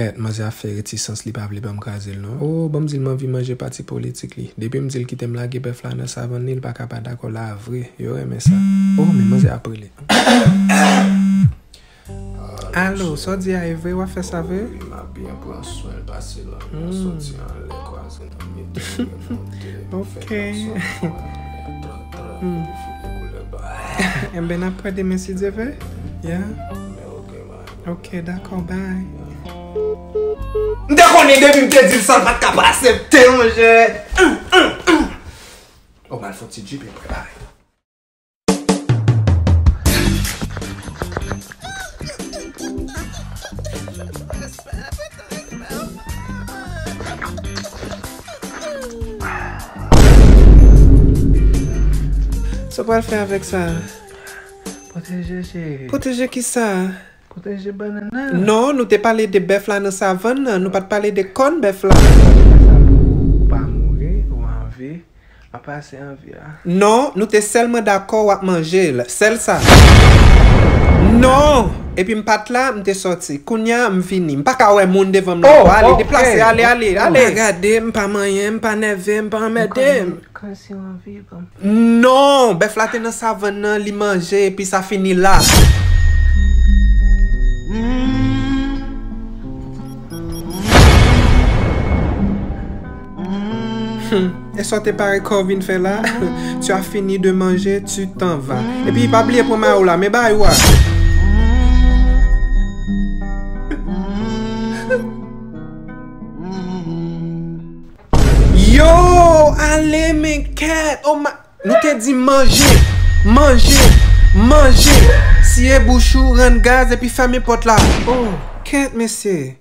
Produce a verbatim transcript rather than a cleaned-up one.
Kèt, manzè ap fè retisans, li pa vle ban m kraze l non. Oh, ban m di l m anvi manje pati politik li. Depi m di l kite m lage bèf la nan savann li, li pa ka pa dakò la vre. Yo renmen sa. Oh, men manzè ap rele. Alo, sa w di a e vre, w ap fè sa vre? Wi, m ap byen pran swen l, pase la, m soti anlè, kwaze nan mitan, remonte, fè tank sa, tran, tran, epi file koulè ba. Enben, n ap pran demen si Dye vle. Yeah. Men ok, man. Ok, dakò, bye. M te konnen depi m te di l sa, l pa t ka pa aksepte, monchè. Hum, hum, hum. Oh, m al fè yon ti djip e prepare. Sa w pral fè avèk sa? Pwoteje, cheri. Pwoteje ki sa? Pwoteje bannann nan. Non, nou te pale de bèf la nan savann nan. Nou pa t pale de kòn bèf la. Sa pou ou pa mouri, ou anvi. Apa se anvi a. Non, nou te sèlman dakò w ap manje l. Sèl sa. Non! Epi m pa t la, m te sòti. Kounye a, m vini. M pa ka wè moun devan m nan. Oh, ale, oh, deplase, hey, ale, ale, oh, ale. M pa gade, m pa manyen, m pa nève, m pa anmède. Kòmsi w anvi, ban m. Non! Bèf la te nan savann nan, li manje, epi sa fini la. Hmm, e sa w te pare kò w vin fè la? Tu as fini de manger, tu t'en vas. Epi pa bliye pran mayo w la, men bagay ou a. Yo, ale men kèt. Oh my, nou te di manje, manje, manje. Siye bouch ou, rann gaz epi fèmen pòt la. Oh, kèt mesye.